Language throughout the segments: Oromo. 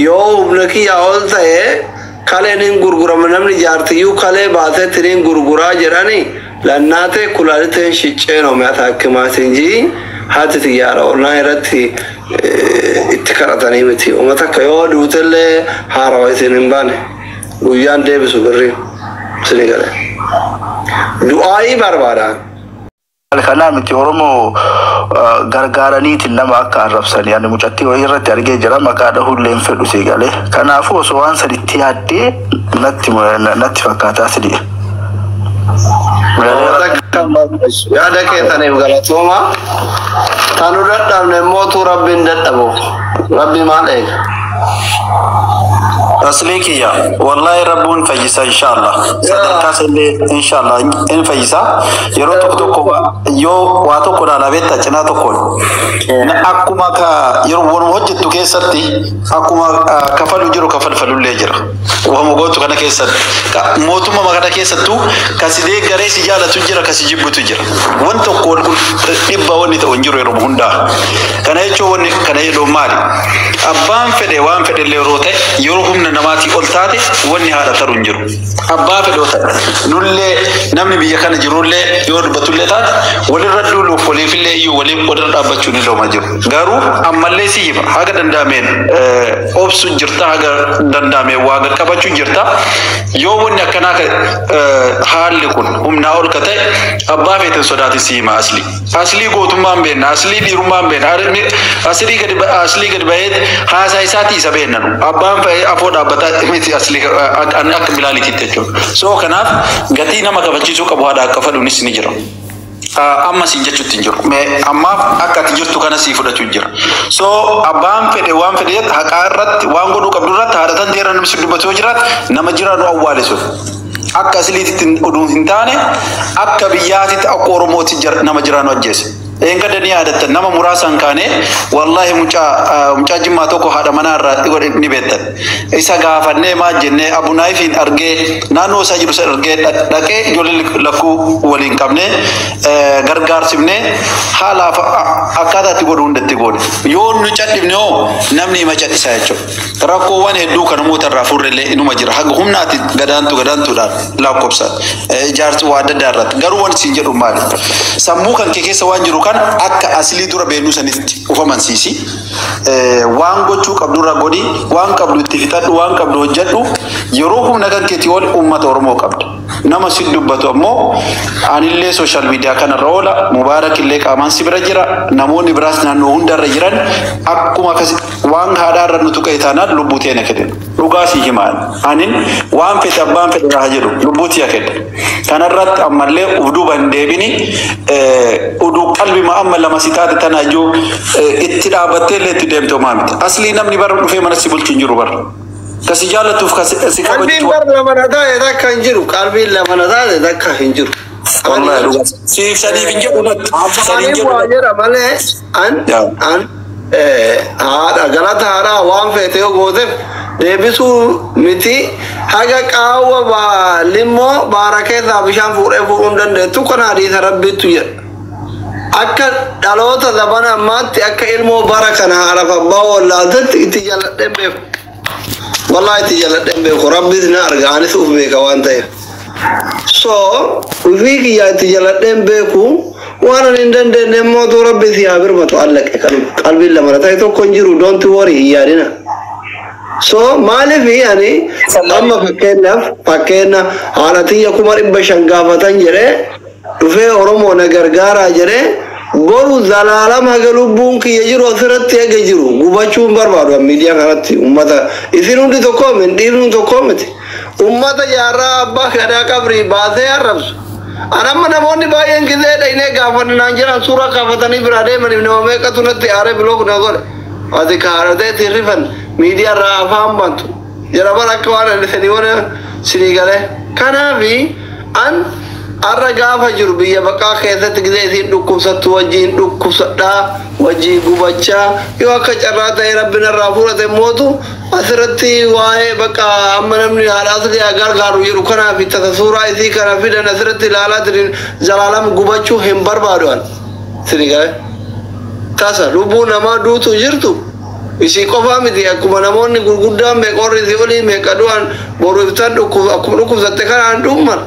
Yoo humna kiyyaa ol ta'e kaleen hin gurgurama. Namni jaartiyyuu kalee baateetti hin gurguraa jedhani lannaate kulaaliteen shiccee ነው የሚያታክማት እንጂ haati xiyyaara olnaa irratti itti kadhatanii miti. Uummata akka yoo duutellee haarawa isin hin baane guyyaan deebisu birrii isinii gale. Du'aayii barbaada. Kanaa miti, Oromoo gargaaraniitiin nama akka arrabsanii ani mucattii wayii irratti argee jira, maqaa dhahuullee hin fedhu, sii galee. Kanaafuu osoo waan saditti yaaddee natti fakkaataa sidii. Yaada keessaniif galatooma. Tanu dadhabne mootuu rabbiin dadhabu. Rabbi maal eega? Aslii kiyya, wallahi rabbuun fayyisa inshallah. Sadarkaa illee inshallah in fayyisa. Yeroo tokko tokko yoo waa tokko ilaalaa beektaa, cinaa tokkoon. Akkuma ka yeroo wanuma hojjettu keessatti akkuma kafalu jiru kafalfalullee jira. Wama gootu kana keessatti mootummaa kana keessattuu kasi deeggaree si jaalatu jira, kasi jibbutu jira. Wanti tokko wal dhibba wanni ta'u hin jiru yeroo hundaa. Kana jechuun wanni kana jedhu maali? Abbaan fedhe waan fedhe illee yeroo ta'e, yeroo humna namaatii ol taate, wanni haadha taru hin jiru. Abbaa fedhe yoo ta'e, nullee namni biyya kana jirullee yoo dubbatullee taate, walirra duuluuf waliifillee iyyuu waliif walirra dhaabbachuun ni looma jiru. Garuu ammallee si hima, haga danda'ameen obsu jirta, haga danda'ameen waa qaqqabachuu jirta. Yoo wanni akkanaa haalli kun humnaa ol ka ta'e, abbaa feeten sodaati, si hima asli. Aslii gootummaan beenna, aslii dhiirummaan beenna, aslii gadi bahee haasaa isaatii isa beenna nu. Abbaan fa'ee afoo dhaabbataa miti aslii akka bilaaliititti jechuudha. So kanaaf gatii nama kabachiisuu qabu haadha akka fedhuunis ni jira. Amma siin jechuutti hin jiru. Mee ammaaf akka ati jirtu kana sii fudhachuu jira. So abbaan fedhe waan fedhe haqaa irratti waan godhuu qabdu irratti haadha tan teera namni si dubbatu yoo jiraate, nama jiraanu awwaale sun. Akka asliititti oduu hin taane, akka biyyaatitti, akka Oromootti nama jiraanu ajjeese. Eengadda ni yaadattan, nama muraasaan kaane, wallahi mucaa Jimmaa tokko haadha manaa irraa godhe ni beektan. Isa gaafannee maal jennee, Abunaayifiin argee, naannoo isaa jiru isa argee, dhaqee ijoollee lakkuu waliin qabnee gargaarsifnee haala akkaataa itti godhu hundatti goone. Yoo nu cadhifne hoo namni hima cadhisaa jechuudha. Rakkoowwan hedduu kan namoota irraa furre inuma jira. Haga humnaati gadaantu gadaantuudhaan lakkoofsaan ijaarsi waa adda addaa irratti. Garuu wanti siin jedhu maali? Sammuu kan kee keessa waan jiru kana akka aslii dura beennuu sanitti ufamansiisi. Waan gochuu qabdu irra godhi, waan qabdu itti fixadhu, waan qabdu hojjedhu. Yeroo humna kan keetii ol uummata Oromoo qabda. Nama si dubbatu ammoo anillee social media kanarra oola, Mubaarak illee qaamaan si bira jira, namoonni biraas naannoo hundarra jiran akkuma akkas waan haadhaarra nu tuqee taanaan lubbuu teena kenna. Dhugaa sii himaan. Anin waan fedhe abbaan fedhe haa jedhu, lubbuu tiya kenna. Kanarratti ammallee uf duuba hin deebini, uduu qalbima amma lama si taate tana iyyuu itti dhaabbattee illee itti deemte homaa miti. Aslii namni bara dhufee mana si bulchu hin jiru bara. Kasi jaallatuuf kasi si Qalbiin kabajatu. Bar lama na taate takka hin jiru. Qalbiin lama na taate takka hin jiru. Wallahi dhugaa. Siif saniif hin jedhu natti. Saniif hin Afaaniin jedhu. waa jedha malee an an haadha galata haadhaa waan feete yoo gooteef deebisuu miti, haga qaawwa limmoo baara keessaa bishaan fuudhee fuudhuu hin dandeettu, kana hadiisa rabbiitu jedha. Akka dhaloota zabana ammaatti, akka ilmoo bara kana haadhaaf abbaa wallaaltetti itti jalladheen beeku. Wallahi itti jalladheen beeku. Rabbis na arga, anis uf beeka waan ta'eef. So ufii kiyyaa itti jalladheen beeku, waan ani hin dandeenye immoo tuu rabbi si haa birmatu, allaqe. Qalbiin lama na ta'e tokko hin jiru, don't worry, hin yaadina. So maaliif ani amma fakkeenya haadha tiyya 500,000 gaafatan jedhee dhufee Oromoo na gargaaraa jedhee, boru zalaalama haga lubbuun kiyya jiru asirratti eega jiru gubachuu hin barbaadu. Miidiyaa kanatti ummata isin hundi tokko miti, dhiirri tokko miti, ummata jaarraa abbaa gadaa qabrii baasee arrabsu. Anamma namoonni baay'een gisee dhaynee gaafanne jiran suuraa kaafatanii biraa deemaniif nama meeqatu natti aaree block na godhe. Ati kaadhatee tirrifan miidiyaa irraa afaan bantu. Jara bara akka waan ani sanii waan sinii galee. Kanaafi an har'a gaafa jiru biyya baqaa keessatti gisee isiin dhukkubsattu wajjin dhukkubsadhaa, wajjin gubachaa, yoo akka carraa ta'e rabbi narraa fudhate mootu asirratti waa'ee bakka amma namni haadha asli haa gargaaru jedhu kanaaf tasa suuraa isii kana fidan asirratti ilaalaa jirin zalaalam gubachuu hin barbaadu an. Sinii galee. Tasa lubbuu namaa duutu jirtu. Isii qofaa miti, akkuma namoonni gurguddaan meeqa warri isii olii meeqa du'an, boru ibsaan akkuma dhukkubsatte kanaan dhuumman.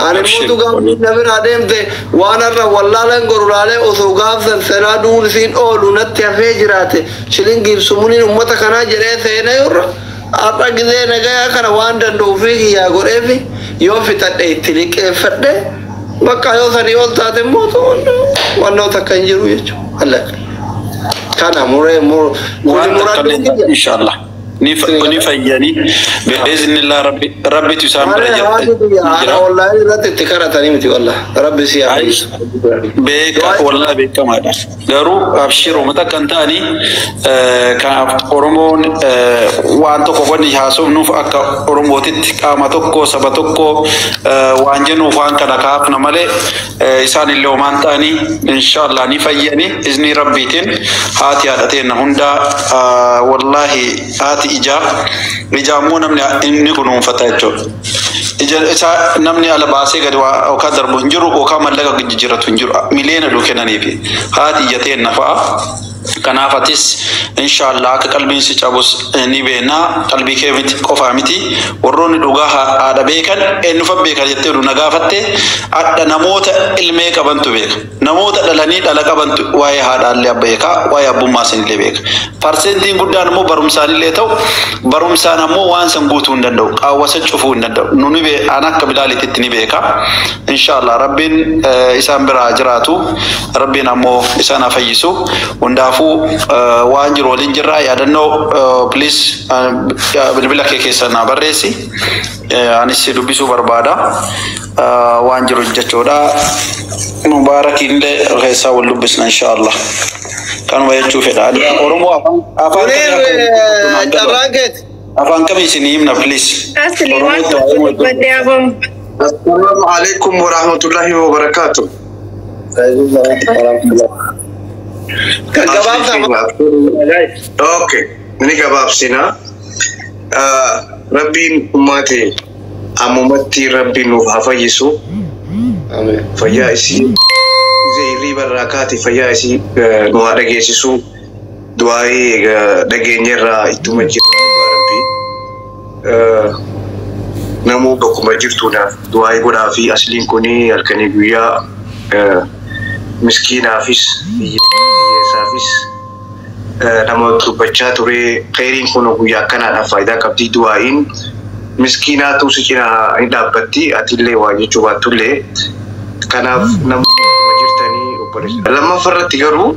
Ani immoo gaafni na biraa deemte waan har'a wallaalaan godhu laalee osoo gaafsan senaa du'uun isiin oolu natti hafee jiraate, shilingiif sumuliin uummata kanaa jedhee seenee irra har'a gizee nagayaa kana waan danda'u fi kiyyaa godheefi yoo fixadhe itti liqeeffadhe, bakka yoo sanii ol taate immoo wannoo takka hin jiru jechuudha. Kana muree mur Waan takka illee inshallah. Ni fayyanii bi'iznillah, rabbi rabbitu isaan bira jira. Wallahi irratti itti kadhatanii miti, wallah rabbi si haa fayyisu. Beeka, wallahi beekamaadha. Garuu abshir, uummata kan ta'anii kanaaf Oromoon waan tokko wanni haasofnuuf akka Oromootitti qaama tokko, saba tokko waan jennuuf waan kana kaafna malee isaan illee homaan ta'anii inshallah ni fayyanii izni rabbiitiin. Haati haadha teenna hundaa, wallahi haati ijaa ijaa immoo namni inni kunuunfata jechuudha. Ija isaa namni ala baasee gadi waa yookaan darbu hin jiru, yookaan mallaqa jijjiirratu hin jiru, miliyoona dhuu kennaniifi haati ija teenna fa'a. Kanaaf atis inshallah akka qalbiin si cabus ni beekna. Qalbii kee miti qofaa miti, warroonni dhugaa haadha beekan eenyufa beekan jettee na gaafatte, hadha namoota ilmee qabantu beeka, namoota dhalanii dhala qabantu waa'ee haadhaallee beeka, waa'ee abbummaa isinillee beeka. Parsentiin guddaan immoo barumsaanillee ta'u, barumsaan ammoo waan san guutuu hin danda'u, qaawwasa cufuu hin danda'u. Nu ni an akka bilaaliititti ni beeka. Inshallah rabbiin isaan biraa jiraatu, rabbiin ammoo isaan haa fayyisu. Hundaafuu waan jiru waliin jirra. Yaadannoo, please, bilbila kee keessa naa barreessi, anis dubbisuu barbaada waan jiru jechuudha. Mubaarakiinillee keessaa wal dubbisna inshallah. Kanuma jechuu fedha. Oromoo afaan Carraan keeti. Afaan kamii isinii himna, please? Asli waan tokko dubbadde abamu. Assalamu alaikum wa rahmatullahi wa barakatuh. Gaggabaabsaa. Okay, ni gabaabsina. Rabbiin ummaate ammumatti rabbiin nuuf haa fayyisu. Fayyaa isii hirriiba irraa kaate, fayyaa isii nu haa dhageessisu. Du'aa'ee dhageenyarraa ittuma jira, dhugaa rabbii. Namuu bakkuma jirtuudhaaf du'aa'ee godhaa fi asliin kuni halkanii guyyaa miskiinaafis hiyyeessaafis nama dubbachaa ture. Kheyriin kun guyyaa akkanaadhaaf faayidaa qabdi. Du'aa'iin miskiinaatu si cinaa hin dhaabbatti, atillee waa jechuu baattullee. Kanaaf namni bakkuma jirtanii obboleessa. Lammaffaa irratti garuu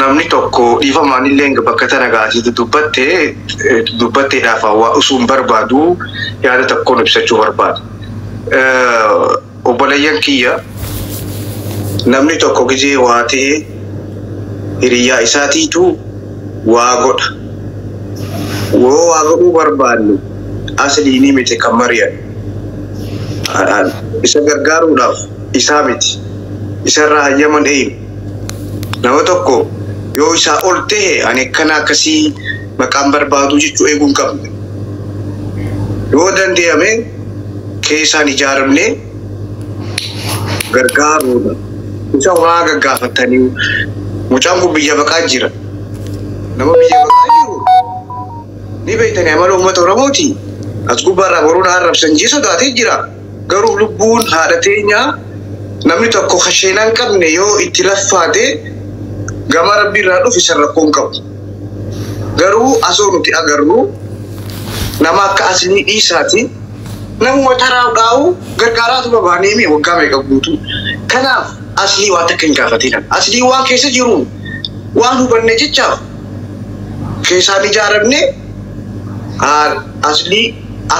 namni tokko dhiifamaan illee bakka tana gaasii dubbatte dubbatteedhaaf waa osoo hin barbaadu yaada tokkoon ibsachuu barbaada. Obboleeyyan kiyya, namni tokko gizee waa ta'e hiriyyaa isaatiitu waa godha. Yoo waa godhuu barbaannu asliinii miti kan mari'an. Isa gargaaruudhaaf isaa miti. Isarraa hayyaman eenyu? Nama tokko yoo isaa ol ta'e ani akkana akkasii maqaan barbaadu jechuu eeguu hin qabne. Yoo danda'ame keessaan ijaaramne gargaaruudha. Isa waa gaggaafatanii mucaan kun biyya baqaa jira. Nama biyya baqaa jiru ni beektanii, amala uummata Oromooti. As gubbaarraa boruun arrabsan jee sodaatee jira. Garuu lubbuun haadha teenyaa namni tokko kasheenaa hin qabne yoo itti laffaate gama rabbi irraa dhufu isa rakkoo hin qabu. Garuu asoo nuti agarru nama akka aslii dhiisaati namuma taraa dhaa'u gargaaraatu babaanee waggaa meeqa guutuu. Kanaaf aslii waan takka hin gaafatina. Aslii waan keessa jiru waan hubanne jechaaf keessaan ijaaramne aslii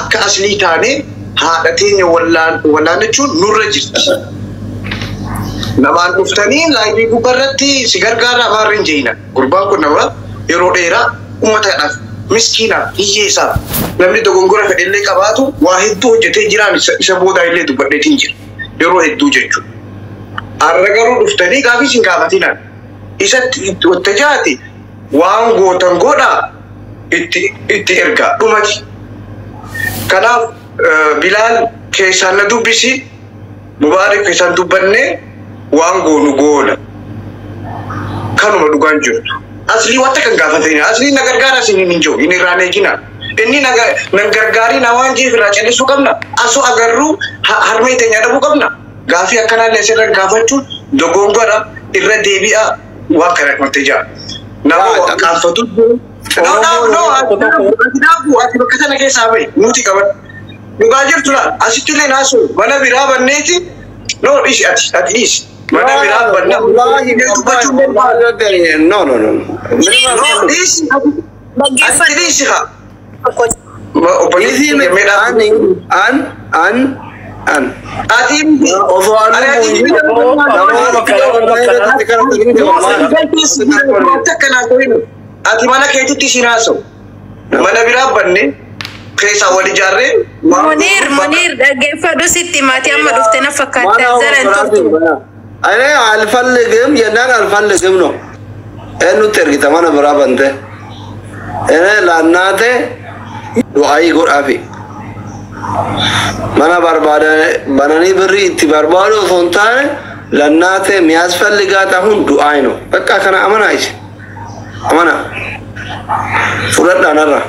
akka aslii taane haadha teenya wallaanachuun nurra jirti. Namaan dhuftanii live gubbaarratti si gargaara afaarra hin jeena. Gurbaan kun nama yeroo dheeraa uummataadhaaf, miskiinaaf, hiyyeessaaf, namni dogongora fedhellee qabaatu waa hedduu hojjetee jiraan isa boodaa illee dubbadheetiin jira. Yeroo hedduu jechuudha. Har'a garuu dhuftanii gaafii isin gaafatinaan isatti itti jaati waan gootan godhaa, itti ergaa dhumati. Kanaaf Bilaal keessaan na dubbisi, Mubaarak keessaan dubbannee waan goonu goona. Kanuma dhugaan jirtu. Aslii wanta kan gaafatanii aslii na gargaara isin hin jiru hin irraan eegina. Inni na gargaarii na waan jiif irraa callisuu qabna. Asoo agarruu harmee teenya dhabuu qabna. Gaafii akkanaallee asirra gaafachuun dogongora irra deebi'a waan kana dhumte jira. Nama qaanfatu. No, no, no, ati bakka sana keessaa bahi nuti qaban. Dhugaa jirtu laal asitti illee naasuu mana biraa banneeti. No, dhiisi ati ati dhiisi. Mana biraa banna. No, no, no. No, dhiisi. Ati dhiisi haa. Obboleessi an an an. Ati Osoo ati mana keetitti isin haasa'u. Mana biraa banne keessaa wal ijaarree. Munir, Munir, dhaggeeffadhu sitti maatii amma dhufte na fakkaata. Zara hin turtu. እኔ አልፈልግም የናን አልፈልግም ነው eenyutti ergita mana biraa bante እኔ ለእናቴ du'aayii godhaafi mana bananii birrii itti barbaadu osoo hin taane ለእናቴ የሚያስፈልጋት አሁን ዱዓይ ነው። በቃ ከነ አመና ይስ አመና fudhadhaa narra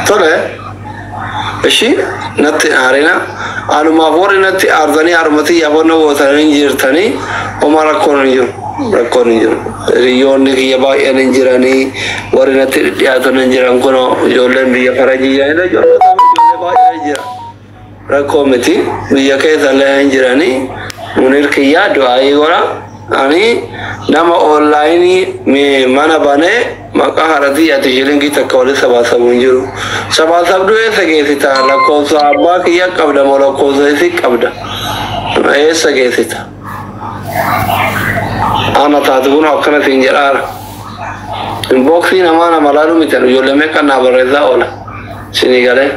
tole እሺ natti aarina anumaaf warri natti aarsanii harmatii yaafannoo gootanii jirtanii homaa rakkoon hin jiru rakkoon hin jiru hiriyoonni kiyya baay'een hin jiranii warri natti dhiyaatan hin jiran kunoo ijoolleen biyya farajii jiranidha ijoollee baay'een hin jira rakkoo miti biyya keessa illee hin jiranii Munir kiyyaa du'aayii godha ani nama onlaayinii mana banee maqaa haratii ati shilingii takka walitti sabaasabu hin jiru. Sabaasabduu eessa geessita? Lakkoofsa abbaa kiyya qabda moo lakkoofsa isii qabda? Eessa geessita? Ana taate kun akkana siin jedhaara. Inboksii namaa nama laalu miti ijoollee meeqa naa barreessaa oola. Sinii galee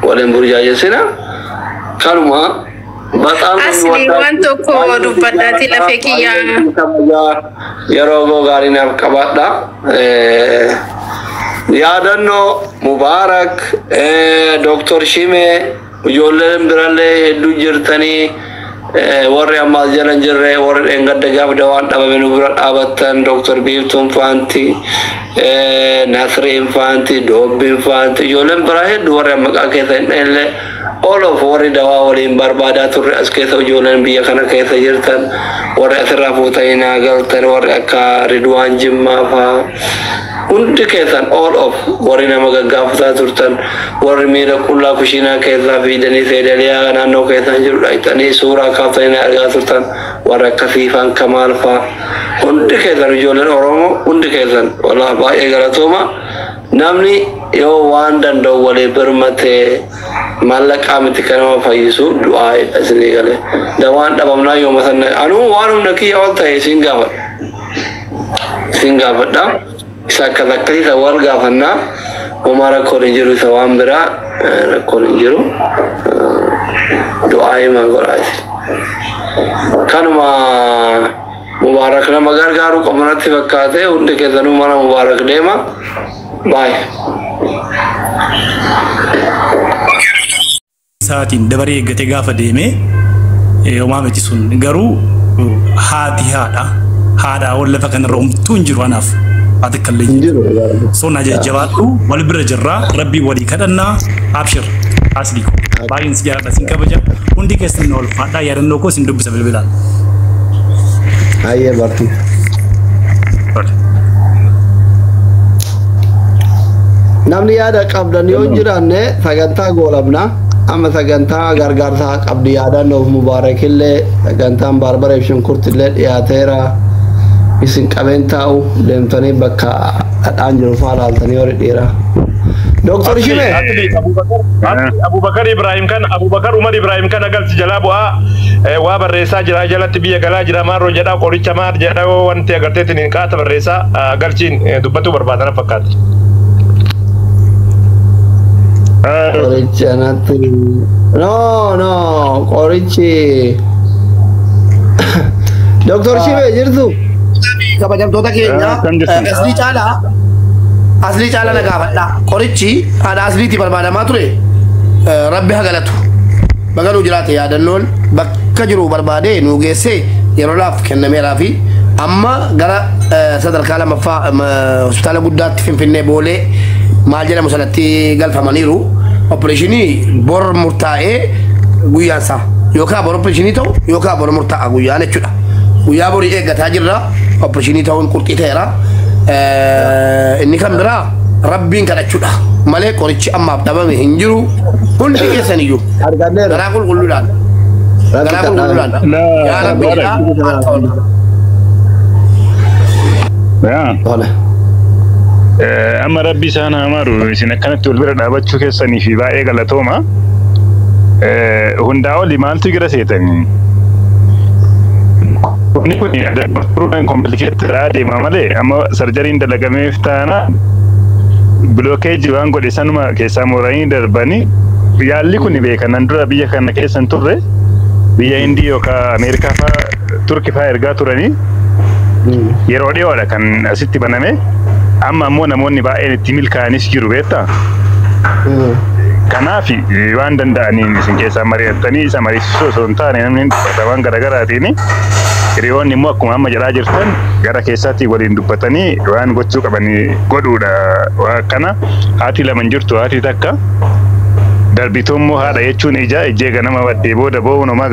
waliin burjaajessina. Kanuma በጣም Asli waan tokko dubbadhaati lafee kiyya. yeroo gaarii naaf qabaadha. Yaadannoo Mubaarak, Dooktor Shimee, ijoolleen birallee hedduu jirtanii warri ammaas jala hin jirre warri dheengadda gaaf dawaan dhabame nu bira dhaabattan Dooktor Biiftuun Faanti, Nasriin Faanti, Doobbiin Faanti, ijoolleen biraa hedduu warri maqaa keessa hin dheelle all of warri dawaa waliin barbaadaa turre as keessa ijoolleen biyya kana keessa jirtan warri asirraa fuutanii naa galtan warri akka Ridwaan Jimmaa faa hundi keessan all of warri nama gaggaafataa turtan warri miila qullaa kushiinaa keessaa fiidanii seedaliyaa naannoo keessan jiru dhaqxanii suuraa kaaftanii na argaa turtan warri akka Siifaan Kamaal faa hundi keessan ijoolleen Oromoo hundi keessan walaa baay'ee galatooma. Namni yoo waan danda'u walii birmatee maallaqaa miti kan nama fayyisu du'aa isinii galee. Dawaan dhabamnaa yooma sanna anuu waan humna kiyya ol ta'e isin gaafadha. Isin gaafadha. Isa akkas akkasii isa wal gaafannaa. Homaa rakkoon hin jiru isa waan biraa rakkoon hin jiru. Du'aa himaa godhaa isin. Kanuma Mubaarak nama gargaaru qabu natti fakkaate hundi keessanuu mana Mubaarak deema. Bye. Isaatiin dabaree eeggatee gaafa deeme homaa miti sun garuu haati haadha haadha ol lafa kanarra homtuu hin jiru anaaf haati akka illee hin jiru. So na jajjabaadhu wal bira jirraa rabbii walii kadhannaa abshir asli ko baay'een si jaalladha sin kabaja hundi keessan na ulfaadhaa yaadannoo koo sin dubbisa bilbilaan. Ayyee bartuu. Namni yaada qabdan yoo hin jiraanne sagantaa goolabna. Amma sagantaa gargaarsaa qabdi yaadannoof Mubaarakillee sagantaan barbareef shunkurtillee dhiyaateera. Isin qabeen taa'u deemtanii bakka dhadhaan jiru faa laaltanii warri dhiiraa. Dooktor Shimee. Abubakar Ibrahim kan Abubakar Umar Ibrahim kan galchi jalaa bu'aa waa barreessaa jira jalatti biyya galaa jira maarroo jedhaa qoricha maar jedhaa wanti agarteetiin hin qaata barreessaa galchiin dubbatuu barbaadan fakkaata. Qoricha natti no no qorichi Dooktor Shimee jirtu. Kabajamtoota keenya aslii caalaa na gaafadha. Qorichi haadha asliitti barbaadamaa ture rabbi haa galatu. Baganuu jiraate yaadannoon bakka jiru barbaadee nuu geessee Yeroodhaaf kennameeraa fi amma gara sadarkaa lammaffaa hospitaala guddaatti Finfinnee Boolee maal jedhamu sanatti galfamaniiru. Opereeshinii bor murtaa'ee guyyaan isaa yookaan bor opereeshinii ta'u yookaan bor murtaa'a guyyaan jechuudha. Guyyaa borii eeggataa jirra. Opereeshinii ta'uun qurxii ta'eera. Inni kan biraa rabbiin kadhachuudha. Malee qorichi ammaaf dhabame hin jiru. Hundi keessan iyyuu garaa qulqulluudhaan. Garaa qulqulluudhaan. Yaa Rabbi jedhaa harka ol. Amma rabbi isaan haa maaru isin akkanatti wal bira dhaabachuu keessanii fi baay'ee galatooma. Hundaa oli maaltu jira seetanii? Kuni kun turuudhaan komplikeetidha adeema malee amma sarjariin dalagameef taana bilookeejii waan godhe sanuma keessaa mooranii darbanii yaalli kun beekanan dura biyya kana keessa hin turre biyya Hindii yookaan Ameerikaa fa'aa Turkii fa'aa ergaa turanii yeroo dhiyoodha kan asitti baname amma ammoo namoonni baay'een itti milkaa'anis jiru beektaa. Kanaaf waan danda'aniin isin keessaa mari'attanii isa mariisisuu osoo hin taane namni dubbata waan garaagaraatiin hiriyoonni immoo akkuma amma jedhaa jirtan gara keessaatti waliin dubbatanii waan gochuu qaban godhuudha. Waan kana haati lama hin jirtu haati takka darbituu immoo haadha jechuun ija ijjee ganama baddee booda boo'uun homaa.